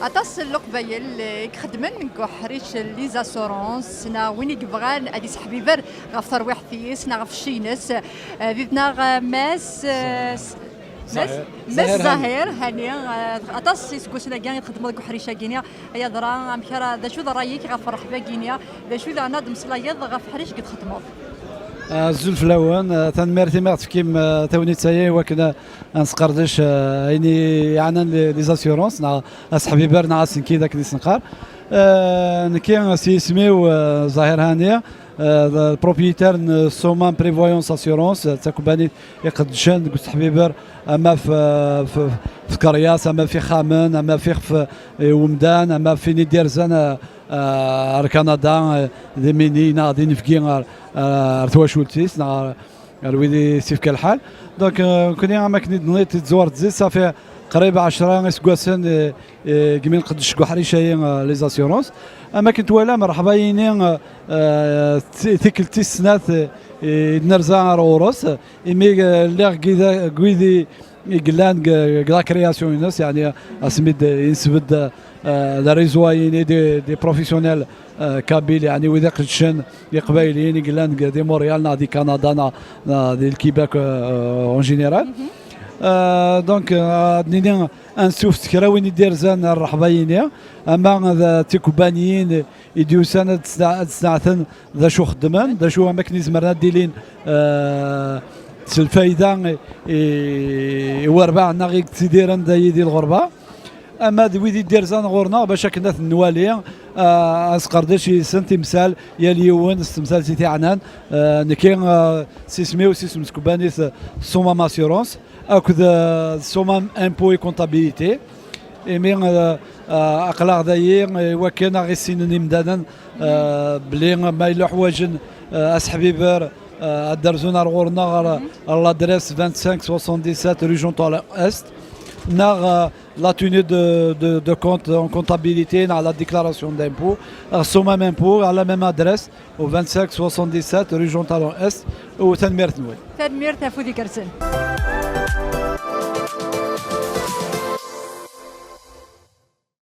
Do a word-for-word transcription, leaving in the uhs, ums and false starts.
Aṭas n leqbayel i ixeddmen deg uḥric n les assurances, neɣ win i yebɣan ad isseḥbiber ɣef terwiḥt-is neɣ ɣef cci-ines. Eh, d yid-neɣ, eh, Mass, eh, s- Mass Zahir. Mass Zahir Hani. Eh, aṭas iseggasen-agi i txeddmeḍ deg uḥric-agi-ni. Ay adra, amek ara, d acu d ṛṛay-ik ɣef ṛṛeḥba-agi-ni? D acu daɣen ad d-meslayeḍ ɣef uḥric i txeddmeḍ? Ah, azul fell-awen. Ah, tanemmirt imi ɣ-tefkim, ah, tagnit-agi i wakken, ah, ad nesqerdec, ah, ayen i yeɛnan les, les assurances, neɣ aseḥbiber neɣ asenkid akken i s-neqqar. Ah, nekki s yisem-iw, ah, Zahir Hani, ah, d propriétaire n Somam Prévoyance Assurance, d takubanit iqeddcen deg useḥbiber, ama f, f, f tkeryas, ama f ixxamen, ama f ixef i umdan, ama f win i d-irzan, ah, ah, ar Kanada, ah, d imini neɣ d inebgi ar, ar twacult-is neɣ ar, ar wid i s-ifka lḥal. Donc, ah, nekkni, am akken i d-tenniḍ, i tẓur zzit, safi qrib ɛecra iseggasen, eh, eh, deg mi nqeddec deg uḥric-ayi, ah, les assurances. Am akken twalam, rreḥba-yini, ah, ah, ti-, tikkelt tis snat, eh, i d-nerza ar ɣur-s, imi, ah, lliɣ deg wid i, i yellan deg, deg la création-ines, yeɛni asmi d-, yensbedd, eh, le réseau-ayini des, des professionnels, eh, kabyles, yeɛni wid iqeddcen iqbayliyen i yellan deg, di Montréal neɣ di Kanada neɣ, neɣ di Québec, eh, en général. Eh, donc, eh, ad nini ansuf s kra win i d-irzan rreḥba-yini, ama d tikubanyin i d-yusan ad sna-, ad sneɛten d acu xeddmen, d acu am akken i zemren ad d-ilin, eh, s lfayda i, i, i werbaɛ-nneɣ i yettidiren da yid-i lɣerba. Ama d wid i d-irzan ɣur-neɣ bac akken ad ten-nwali, eh, ad nesqerdec yid-sen timsal, yal yiwen s temsalt i t-iɛnan. Eh, nekki, eh, s isem-iw, s isem n tkebbanit, eh, Somam Assurance, akked, eh, Somam Impôt et Comptabilité. Imi, eh, eh, aql-aɣ dayi, eh, i wakken ad ɣ-issinen imdanen, eh, belli ma yella ḥwajen, eh, aseḥbiber, eh, ad d-rzun ar ɣur-neɣ, ar, ar l'adresse vingt-cinq soixante-dix-sept rue Jean Talon Est, neɣ, eh, la tenue de, de, de compte en comptabilité, neɣ la déclaration d'impôt, ar Somam Impôt, à la même adresse, au vingt-cinq soixante-dix-sept rue Jean Talon Est, u tanemmirt-nwen. Tanemmirt ɣef wid igerrzen.